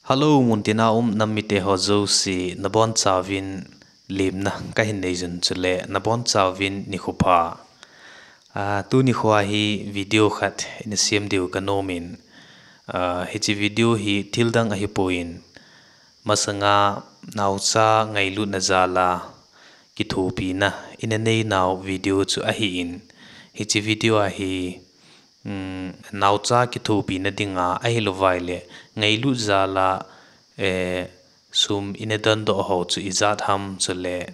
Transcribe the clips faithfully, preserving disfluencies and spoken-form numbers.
Hello, muntina um nam mite ho jouse, nabonchauvin lemna kahin nei jun chule nabonchauvin nikho pha. Ah, tuni khoa hi video khat ina sem diu kanom in, ah, hiche video hi thildang ahipon, masanga naocha ngailutna jal a kithopina ina neinau video chu ahin, hiche video a hi, um, naocha kithopina dinga ahilouvaile ngailut jal a, eh, sum ina dondoh ho chu ijat ham chule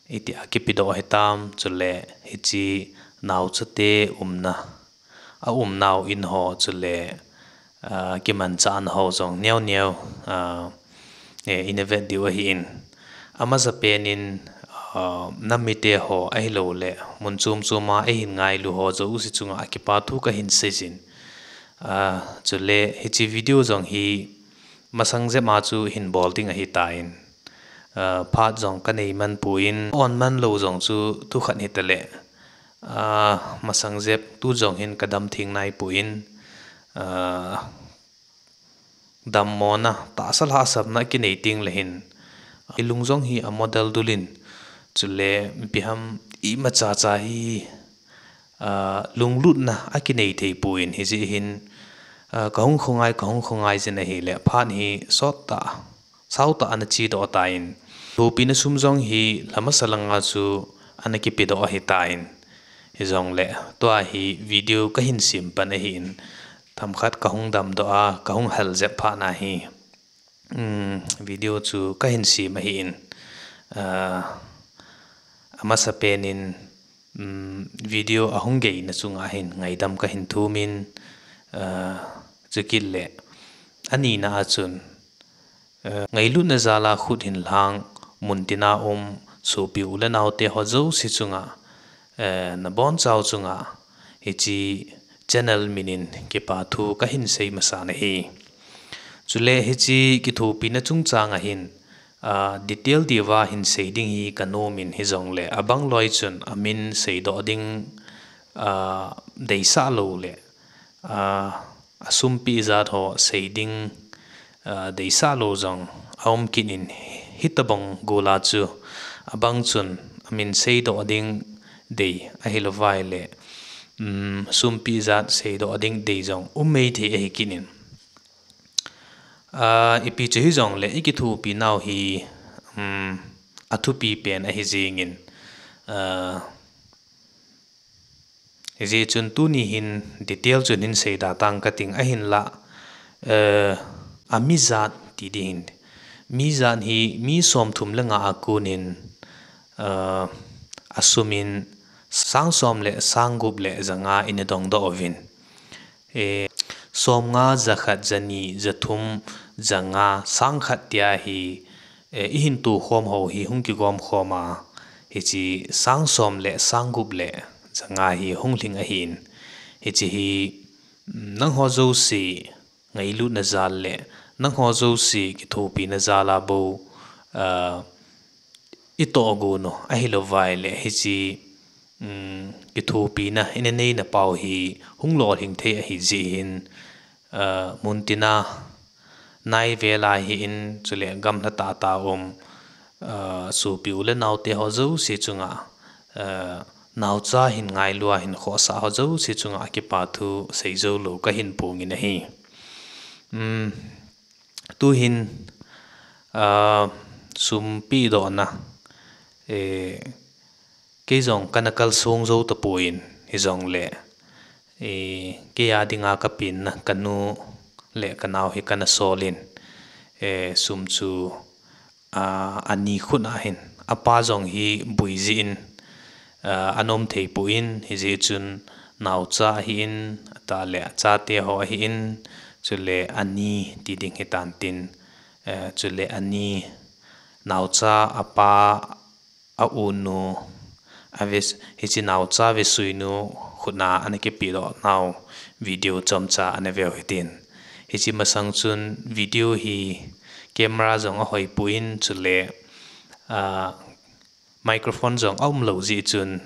itia kipedoh hitam chule hiche naochate umna, aumnau in ho chule, ah, kimanchahna ho jong neo neo, ah, eh, ina vet diu ahin. Amasapen in, ah, nam mite ho ahilouleh mun chom chom a eihin ngailu ho jouse chunga kipa thu kahin seijin. Ah, chule hiche video jong hi masang jep a chu hin bol ding ahitan, ah, phat jong kanei manpon, on manlou jong chu thukhat hitaleh, ah, masang jep tu jong hin kadam theng naipon, ah, dammona tahsa lhahsamna kinei tengle hin, ilung jong hi amo deldul in, chule ipi ham imacha cha hi, ah, lunglutna akinei theipon, hijeh hin, ah, kahung khongai, kahung khongai jin ahile phat hi sottah, saotah ana chedoh tan, thopina sum jong hi lha masa langa chu ana kipedoh ahitan. Hijongle tua hi video kahin sem pan ahin, themkhat kahung damdoh a kahung hal jep phatna hi, um, video chu kahin sem ahin, ah, amasapen in, um, video ahung geina chunga hin ngaidam kahin thumin, ah, chukit le anina a chun, eh, ngailutna jal a khut hin lhang, muntina um sopi u le naote ho jouse chunga, eh, nabonchau chunga hiche channel min in kipa thu kahin sei masan ahi. Chule hiche kithopina chungchang a hin, ah, detail diuva hin sei ding hi kanom in, hijongle abang loi chun amin seidoh ding, ah, deisah loule, ah, asumpi ijat ho sei ding, ah, deisah lou jong aum kit in, hitobang gol a chu abang chun amin seidoh ding dei ahilouvaile, um, sumpi ijat seidoh ding dei jong um maithei ahi kit in. Ah, ipi chu hijongle ikithopinau hi, um, athupi pen ahi jengin, ah, hijeh chun tuni hin detail chun hin seida tang kating ahinla, eh, amijat ti ding hin. Mijat hi mi somthum le nga a kon in, eh, asum in sang som le sang gup le ja nga ina dongdoh uvin. Eh, som nga, ja khat, ja ni, ja thum, ja nga, sang khat tia hi, eh, ihin tokhom ho hi hung kigom khom a, hiche sang som le sang gup le ja nga hi hung lhing ahin. Hiche hi, mm, nangho jouse ngailutna jal le nangho jouse kithopina jal a bou, ah, itohgon u ahilouvaile hiche, um, kithopina ina neina pau hi hung lolhing thei ahi jeh hin, ah, muntina naivel a hin chule gamla tahtah um, ah, sopi u le naote ho jouse chunga, ah, naocha hin ngailu a hin khohsah ho jouse chunga kipa thu seijou lou kahin pongin ahi. Um, tuhin, ah, sum pedohna, eh, kei jong kana kalsong jou tapon, hijongle, eh, kei a dinga kapenna kanu le kanao hi kana solin, eh, sum chu, ah, ani khut a hin, apa jong hi bui jeh in, ah, anom theipon, hijeh chun naocha ahin, atah le achate ho ahin, chule ani ti ding hitan tin, eh, chule ani, naocha, apa, aunu, ave, hiche naocha vesuinu khut a ana kipedoh nau video chomcha ana veu hitin. Hiche masang chun video hi camera jong ahoipon chule, ah, microphone jong aumlou jeh chun,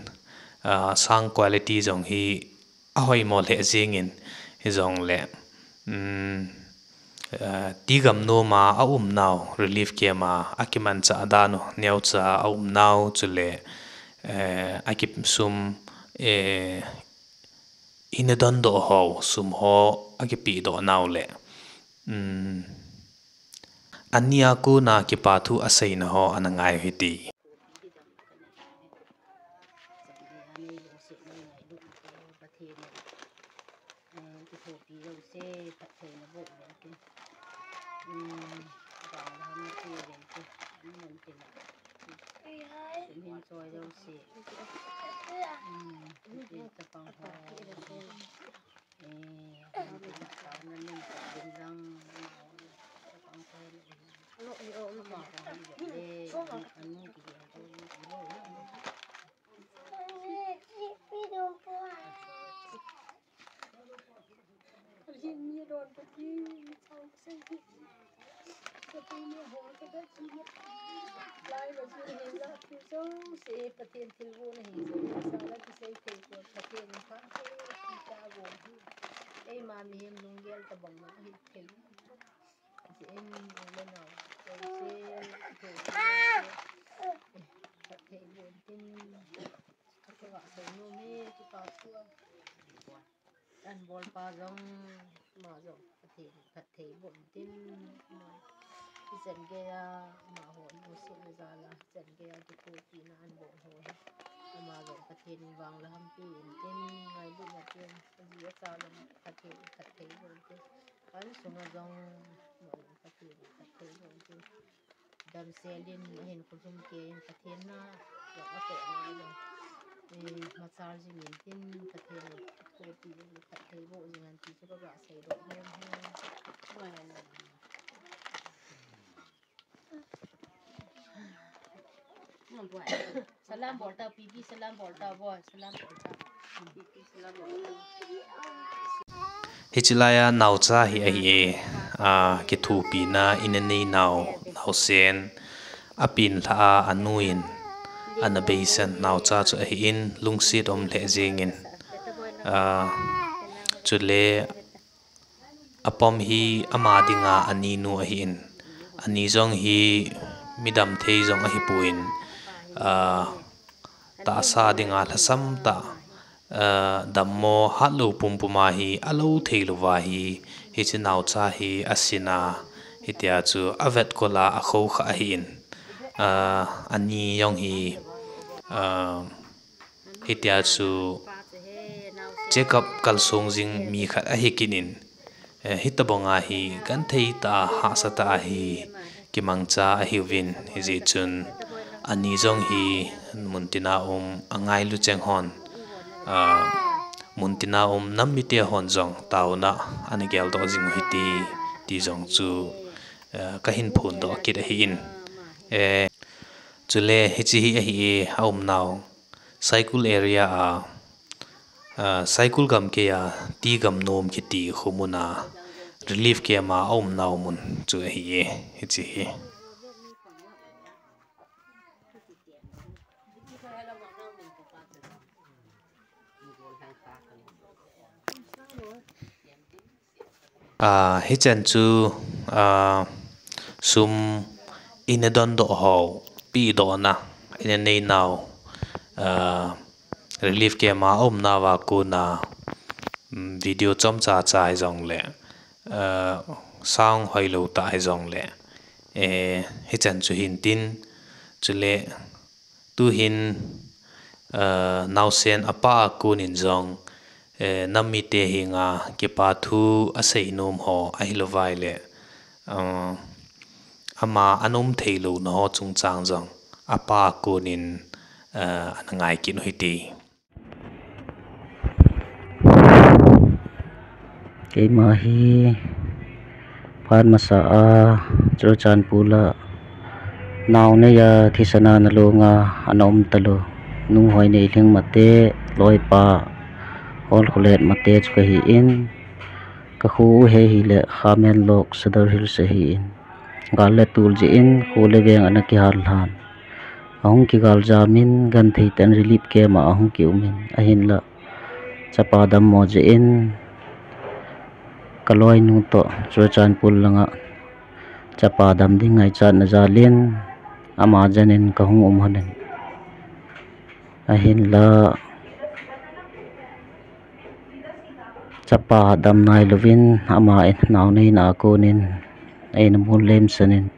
ah, sound quality jong hi ahoimo lheh jengin, hijongle, um, Eh, Tigam nom a aumnau relief camp a akimanchah dan u, neocha aumnau chule, eh, akisum, eh, ina dondoh ho, sum ho akipehdoh nau le, um, ania kona kipa thu aseina ho ana ngai u hite. Pathen in, eh, kithopi jouse, phattheina boh uvin tin. Hmm, vang le ham na pe uvin tin. Amun tin. Sum hin choi jouse. Hmm, chapang ho. Eh, amun tin, sa na nin sa din lang. Chapang ho. Ama ho hi le, anu ki dia ko. Pathen thilgon ahi, sa la kisei thei poi, Pathen in phatthei boh hi. Eima mihem lunggel tabang ahi thei. Pathen in u le nao, thei se, thei se, phatthei boh tin, ka va sei nom e, kipa thu a. An bolpa jong, ama jong, Pathen in phatthei boh tin, ama, hichan geiya, amaho, lungsetna jal a, hichan geiya, kithopina an bol ho hi. Ama jong Pathen in vang le ham pe in tin, ngailutna tin, aji acha jong Pathen in phatthei boh tin. An sunga jong, ama jong Pathen in phatthei boh tin. Damsel in ahin khosung kei in Pathen na, jong atohna jong, eh, machal jing in tin Pathen in khopi in phatthei boh jing in ti chu ka ga seidoh nom e. Salam bolta, pipi salam bolta, boy, salam bolta. Pipi salam bolta. Hiche laiya naocha hi ahi e, a, kithopina ina nei nau, naosen, apenlha a, anu in, ana beisan naocha chu ahi in, lungset um lheh jeng in, a, chule, apom hi ama dinga ani nu ahi in, ani jong hi midam thei jong ahi poi in, a, tahsa dinga lhasam tah, a, dammo hatlou pumpum a hi alou thei louva hi, hiche naocha hi asin a, hitia chu avet kol a akho kha ahi in, a, ani jong hi, a, hitia chu check up kalsong jing mi khat ahi kit in, eh, hitobang a hi genthei tah a hahsa tah a hi kimangcha ahiuvin, hijeh chun ani jong hi muntina um angailu cheng hon, ah, muntina um nam mite hon jong taona ana geldoh jing u hite ti jong chu, eh, kahin phondoh kit ahi in. Eh, chule hiche hi ahi e, aumnau Saikul area a, a, Saikul gamkai a, Tigam nom kiti khomun a, relief camp a aumnau mun chu ahi e, hiche hi. A, hichan chu, a, sum ina dondoh ho, pehdohna ina nei nau, a, relief camp a aumnau a kona, um, video chomcha cha hijongle, a, sound hoilou tah hijongle, eh, hichan chu hin tin, chule, tuhin, a, naosen apa a kon in jong, eh, nam mite henga kipa thu asei nom ho ahilouva ahile, a, ama ana um theilouna ho chungchang jong apa a kon in, a, ana ngai kit u hite. Keima hi phat masa a Churachandpur a nao neiya thisan a nalonga ana um talou Nu Hoinei Lhingmate loipa Holkholet Mate chu kahi in, kakho u hi ahile Khamenlok Sadar Hills ahi in, gal le tul jeh in kho le veng ana kihal lhan. Ahung kigal jam in genthei tah in relief camp a ahung kium in, ahinla chapa dammo jeh in Kaloinu toh Churachandpur langa chapa dam ding ngaichatna jalin ama janin kahung um honin. Ahinla chapa dam nailouvin ama in naoneina a konin eina mul lemsanin.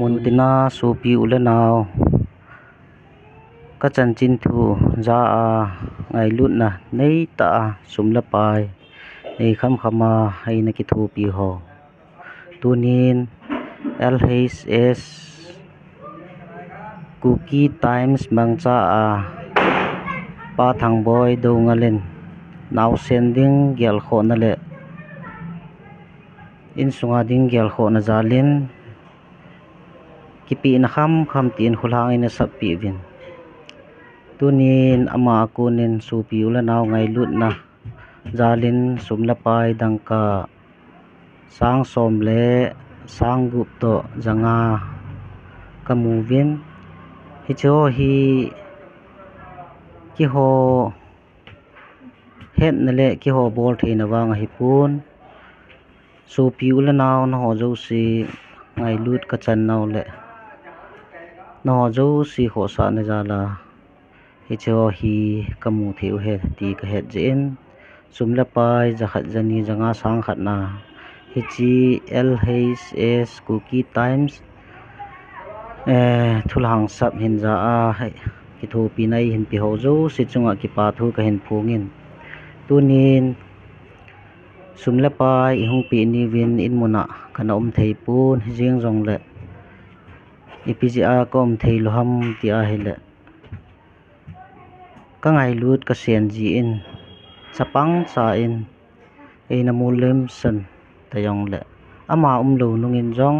Muntina sopi u le nao, kachanchin thu ja a ngailutna neitah a sum le pai nei khamkham a eina kithopi ho. Tunin L H S Kuki Times mangcha a Pa Thangboi Doungel in naosen ding gelkhohna le insunga ding gelkhohna jalin kipehna khamkham tin kholhang eina sappeh uvin. Tunin ama a konin sopi u le nao ngailutna jalin sum le pai dangka sang som le sang gup toh janga kamuvin. Hicheho hi keiho hetna le keiho boltheina vang ahipon, sopi u le nao nangho jouse ngailut kachan nau le nangho jouse khohsahna jal a hicheho hi kamu thei u ahi ti kahet jeh in, sum le pai jakhat, jani, janga, sang khatna hiche L H S Kuki Times, eh, thulhang sap hin ja a hei, kithopina eihin peho jouse chunga kipathu kahin phongin. Tunin sum le pai eihung peh niuvin inmun a kana um theipon, hijeng jongle ipi jeh a kaum theilou ham ti ahile, kangailut kasen jeh in chapang cha in eina mul lemsan tajongle, ama umlou nungin jong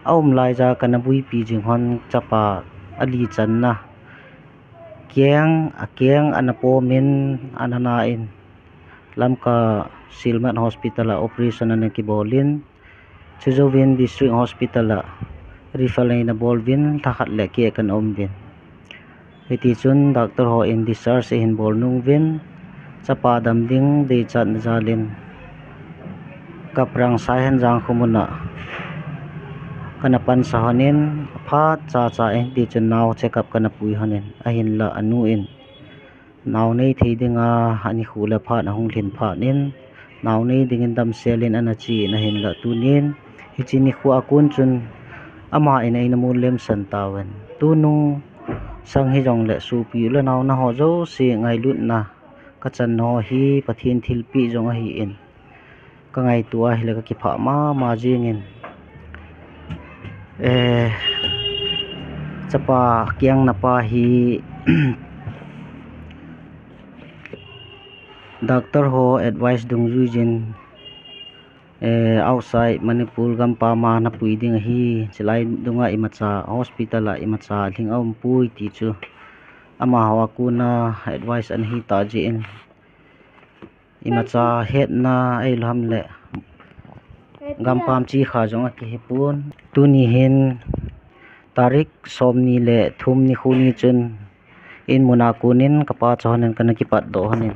aum laija kana buipi jing hon chapa ali channa keng, akeng ana pomin ana na in, Lamka Silmat Hospital a operation ana kibolin, chujouvin District Hospital a refer eina bol uvin, lhakhat le keh kana um uvin. Hitichun doctor hon discharge eihin bol nung uvin, chapa dam ding deichatna jalin Kaprang Saihenjang khomun a kana pansa honin, aphat chacha in hitichun nao check up kana pui honin, ahinla anu in nao nei thei dinga anikho le phat ahung lhin phat in, nao nei dingin damsel in ana chen, ahinla tunin hiche nikho a kon chun ama in eina mul lemsan tauvin. Tunung sang hijongle sopi u le nao nangho jouse ngailutna kachan ho hi Pathen thilpeh jong ahin, kangaito ahile kakiphah mama jengin. Eh, chapa kengna pa hi doctor ho advice dungjuijin, eh, outside Manipur gampam a napui ding ahi, chulai dunga imacha hospital a imacha lhing aumpoi ti chu amaho a kona advice ana hitah jeh in, imacha hetna eilou ham le gampam chekha jong akihipon. Tuni hin tarik somni le thum nikho ni chun inmun a konin kapa cha honin kana kipatdoh honin,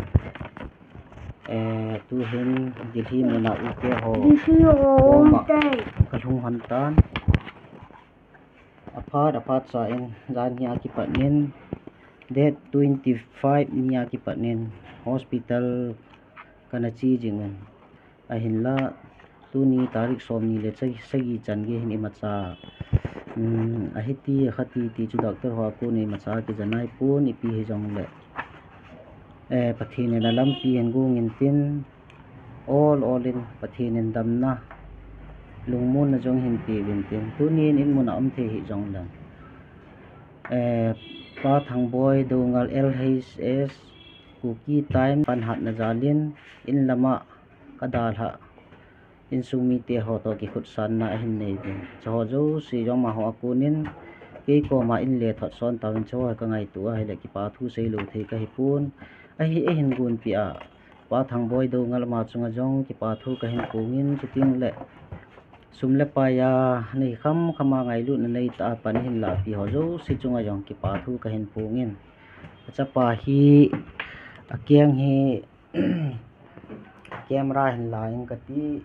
eh, tuhin Delhi muna ute ho koma kalhung hon tan. Aphat aphat cha in janhi a kipat in, date twenty five ni a kipat in hospital kana che jing in, ahinla tuni tarik somni le sagi chan gei hin imacha, um, ahiti akhati ti chu doctor ho a kon imacha kija naipon, ipi hijongle, eh, Pathen in alampi hin gong intin, ol ol in Pathen in damna, lungmonna jong hin peuvin tin, tunin inmun a um thei hijongle, eh, Pa Thangboi Doungel L H S Kuki Times panhatna jalin inlama kadalhah insung mite ho toh kikhutsanna ahin nei uvin, chuho jouse jong amaho a konin kei koma in le thot son tauvin, chuho kangaito ahile kipa thu seilou thei kahipon, ahi, eihin gonpeh a Pa Thangboi Doungel ama chunga jong kipa thu kahin phongin, chutengle sum le pai a nei khamkham a ngailutna neitah a pan ahin lahpeh ho jouse chunga jong kipa thu kahin phongin. Achapa hi, akeng hi Camera hin la in kati.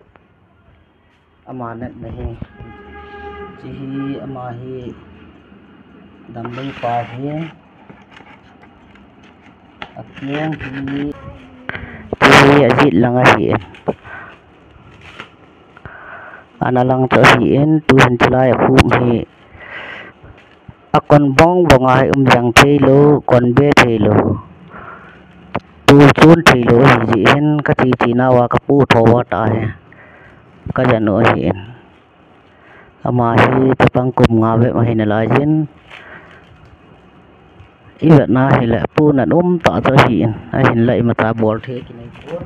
Ama natna hi. Hiche hi ama hi damding pa hi. Akeng hi. Hiche hi ajit lang ahi. Ana lang chu ahin, tuhin chulai a khum hi. Akon bong bong a hi um jang thei lou, kon be thei lou. Tu chun thei lou ahi jeh hin kati ti nauva kapu tho uva tah hi. Kajan u ahin. Ama hi chapang kum nga bep ahi nalai jin. Ivetna hile pu nat um tah chu ahin. Ahinla imacha bol thei kinei pon.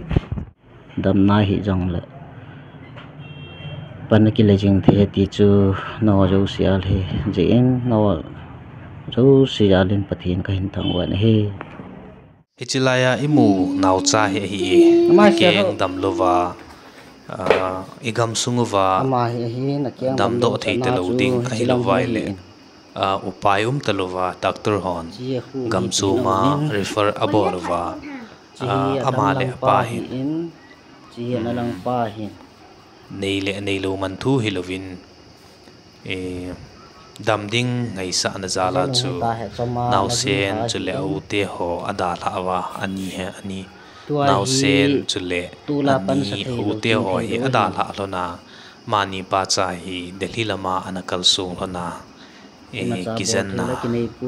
Damna hi jongle pan akile jing thei ti chu nangho jouse jal hi jeh in nangho jouse jal in Pathen kahin thangvah in ahi. Hiche laiya imu naocha hi ahi e. Akeng damlouva, ah, igamsung uva damdoh thei talou ding ahilouva ahile, ah, upai um talouva doctor hon gamsung a refer abol uva, ah, ama le apa hin, nei le neilou man thu hilouvin, eh, dam ding ngaisahna jal a chu naosen chule a u te ho adalhah uva, ani hi ani. Naosen chule ani a u te ho hi adalhah lhon a, amani pacha hi Delhi lama ana kalsong lhon a, eh, kijenna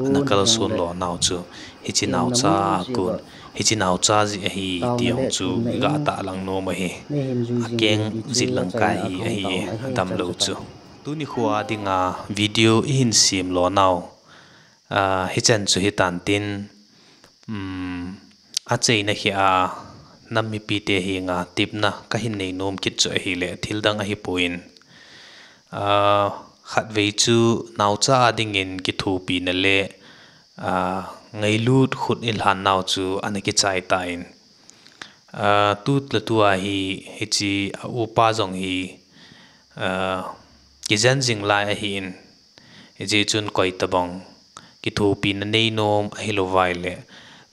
ana kalson lo nau chu hiche naocha kon, hiche naocha jeh ahi ti jong chu iga tahlang nom ahi. Akeng jit lang kai hi ahi, adamlou chu. Tuni khoa dinga video ihin sem lo nau, ah, hichan chu hitan tin, um, achaina kheh a nam mipite henga tepna kahin nei nom kit chu ahile thil dang ahipoi. Ah, khatvei chu naocha a dingin kithopina le, ah, ngailut khut ilhan nau chu ana kichai tan. Ah, tu le tua hi, hiche a upa jong hi, ah, kijen jing lai ahin. Hijeh chun koitabang kithopina nei nom ahilouva ahile,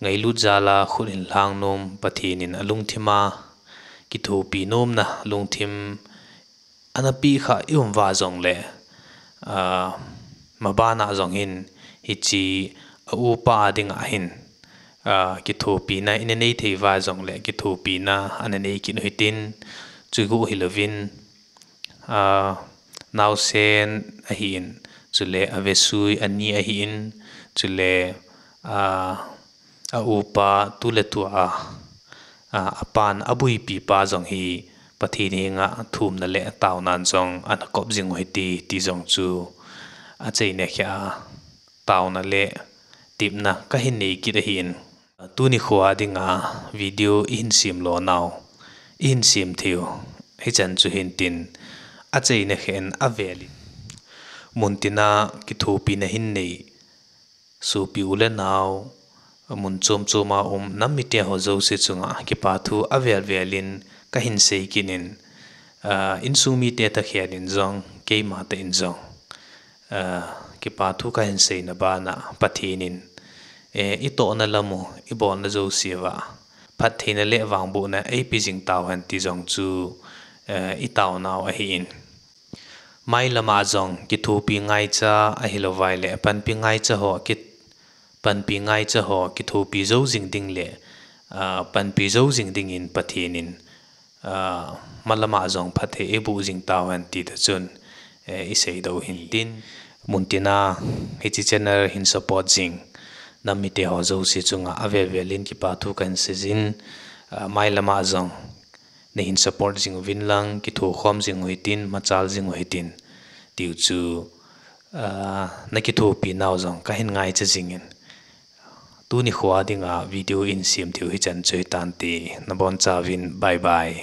ngailut jal a khut hin lhang nom Pathen in alungthim a kithopi nomna lungthim ana peh khah i um uva jongle, ah, maban a jong hin hiche a upa a dinga hin, ah, kithopina ina nei thei uva jongle kithopina ana nei kit u hitin, chuguh hilouvin, ah, naosen ahin, chule avesui ani ahin, chule, ah, a upa tu le tua, ah, apan abuipi pa jong hi Pathen henga thumna le taonan jong ana kop jing u hite ti jong chu achaina kheh a taona le tepna kahin nei kit ahin. Tuni khoa dinga video ihin sem lo nau, ihin sem theiu hichan chu hintin, achaina kheh in avel in muntina kithopina hin nei sopi u le nau, mun chom choma um nam mite ho jouse chunga kipa thu avel vel in kahin sei kit in, ah, insung mite tah khen in jong, keima tah in jong, ah, kipa thu kahin seina bana Pathen in, eh, itohna lam u, ibolna jouse uva phattheina le vangbohna eipe jing tauhen ti jong chu, eh, itaonau ahin. Mailama jong kithopi ngaicha ahilouva ahile panpi ngaicha ho kit, panpi ngaicha ho kithopi jou jing ding le, ah, panpi jou jing dingin Pathen in, ah, malama jong phatthei eiboh jing tauhen ti tah chun, eh, isei doh u hintin. Muntina hiche channel hin support jing nam mite ho jouse chunga avel vel in kipa thu kahin sei jin, ah, mailama jong nahin support jing uvin lang, kithokhom jing u hitin, machal jing u hitin, tiu chu, ah, nakithopi nau jong kahin ngaicha jingin. Tuni khoa dinga video ihin sem theiu hichan chu hitante, nabonchauvin bye bye.